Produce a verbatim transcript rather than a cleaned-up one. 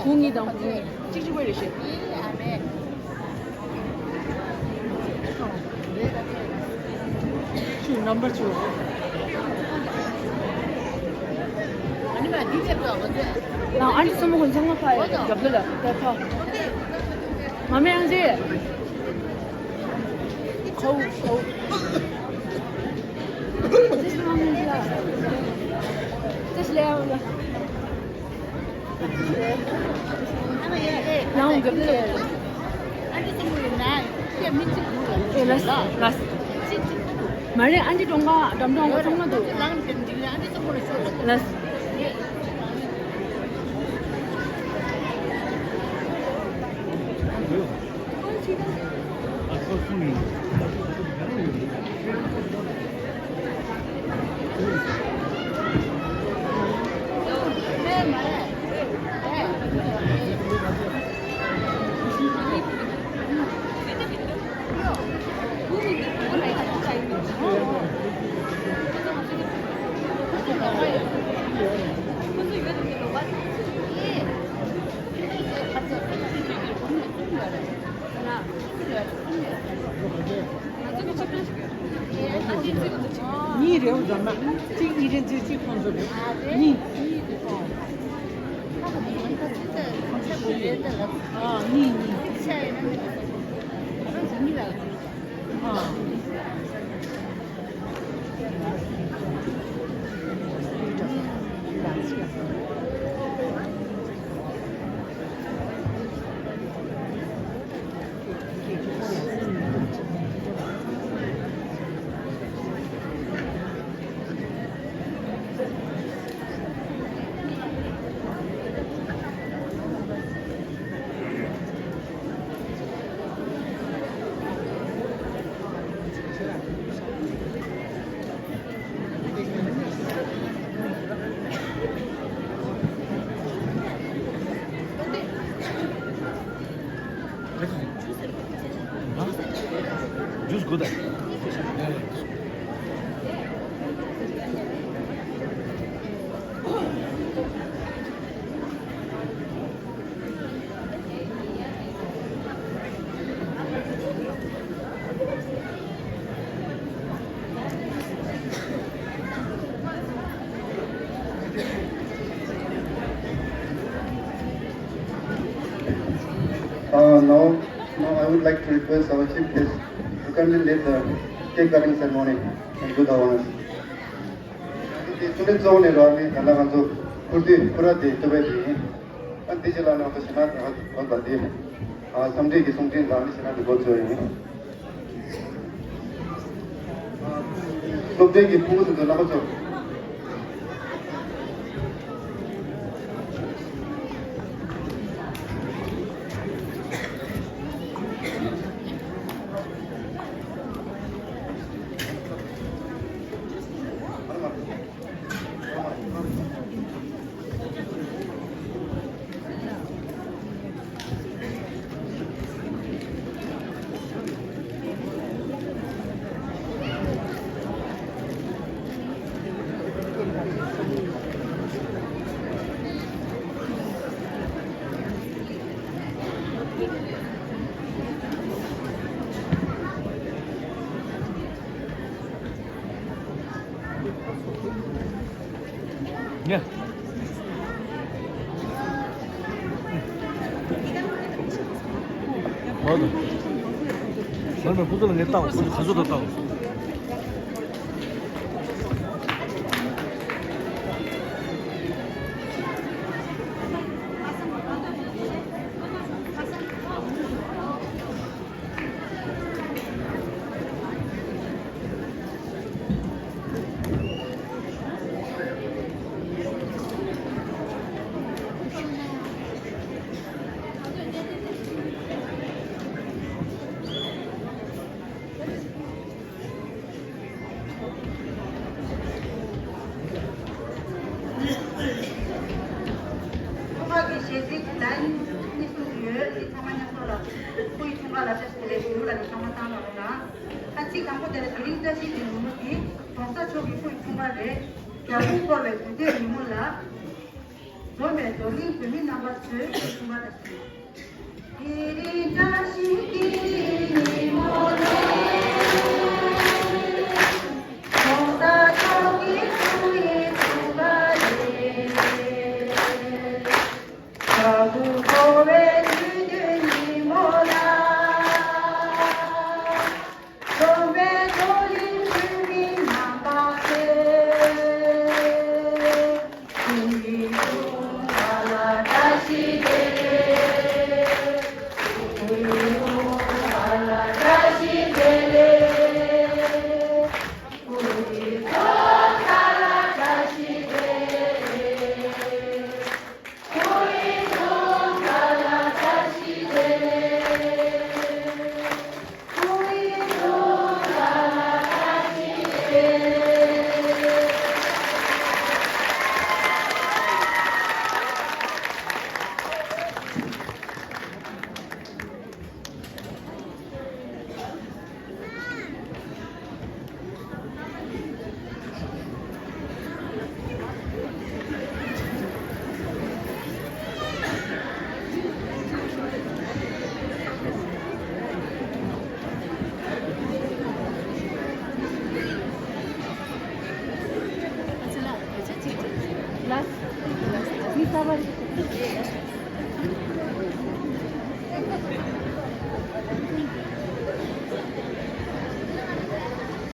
དགུ་གཉིས་དང་དགུ་གཉིས། གཅིག་གཅིག་པ་རེད་ཤག་ཨ་མེད། ཆུ་རྣམ་པ་ཆུ། ཨ་ནི་མ་འདི་ཐེབས་ཏོ་ང་ཚོས། ལའང་ཨ་ནི་སྲུ་མོ་ཁོང་ཚང་མ་ཕ་ཡ་རྒྱབ་ལ་ལ་ཕ། མ་མེ་ཨང་ཅི། ཁོ་ཁོ། ཅི་ཞིག་ལའང་ཨང་ཅི་ལ། ཅི་ཞིག་ལའང་ཨང་ཅི་ལ། ཡང་གབ་ལེ། ཨེ་ལ་ལ། མ་རེད་ཨ་འདི་གྲོང་ཁ་འགྲམ་གྲོང་ཁ་ཚང་མ་འདུག་ལ། གཉིས་རེད་འོ་འཛམ་མ། གཅིག་གཉིས་རེད་འཛིན་གཅིག་ཁོང་ཚོ་རེད། གཉིས། ཨ་གཉིས་གཉིས། ཨ། Juice good. Uh, now, now I would like to request our chief guest to kindly lead the cake cutting ceremony and do the honors. དེ་ཚུན་ལས་གཙོ་བོ་ནས་རོགས་ནི་ད་ལྟ་ང་ཚོ་ཁུར་དུས་ཁུར་ར་དེ་ཐུབ་པའི་དེ་ཡིན། ཨ་དེ་ཕྱི་ལ་ང་ཚོ་ཞེ་ན་དང་ཧ་གོ་བ་དེ། ཨ་འཚམས་འདྲི་གི་གསུང་འཕྲིན་དང་ནི་ཞེ་ན་དེ་འགོ་ཚུགས་ཡིན། སློབ་གྲྭའི་གི་ཕྲུ་གུ་ཚོ་རྣམ་པ་ཚོ། ཉེ། ཨོ་ད། མར་མེ་ཁོ་ཚོ་ལ་ངས་བལྟའོ། ཁོ་ཚོ་ག་ཚོད་ད་བལྟའོ། ཁོང་གི་གཞས་ཚིག་ལ་ཡིན་གཉིས་གསུངས་ཡོད། དེ་ཚང་མ་མཉམ་དུ་ལ་སྐུ་ཡི་འཁྲུངས་སྐར་ལ་བཀྲ་ཤིས་བདེ་ལེགས་ཞུ་ལ་ནི་ཚང་མ་བཏང་རོགས་གནང་། ཨ་ཚིག་དང་པོ་དེ་ལ་དེ་རིང་བཀྲ་ཤིས་པའི་ཉིན་མོ་འདི་གོང་ས་མཆོག་གི་སྐུ་ཡི་འཁྲུངས་སྐར་རེད། རྒྱལ་པོ་བསྐོར་བའི་དགུན་སྟོད་ཉིན་མོ་ལ། འཛོམས་པའི་རྡོར་གླིང་བོད་མི་རྣམ་པ་ཚོས་གསུངས་པ་ལྟར། དེ་རིང་བཀྲ་ཤིས་ཀྱི་ཉིན་མོ་ནི། གྲོང་གསར་ཚོགས་ཀྱི་སྐུ་ཡི་ཐུགས་ཀ་རེད། ཕྲུ་གུ་འཚོ་བའི་དུས་སྟོན་ཉིན་མོ་ལ། འཛོམས་པའི་རྡོར་གླིང་བོད་མི་རྣམ་པ་ཚོས། སྐུ་ཡི་ཐུགས་ཀ་ལ་བཀྲ་ཤིས་བདེ་ལེགས། སྐུ་ཡི་ཐུགས་ཀ་ལ་བཀྲ་ཤིས་བདེ་ལེགས། སྐུ་ཡི་ཐུགས་ཀ་ལ་བཀྲ་ཤིས་བདེ་ལེགས།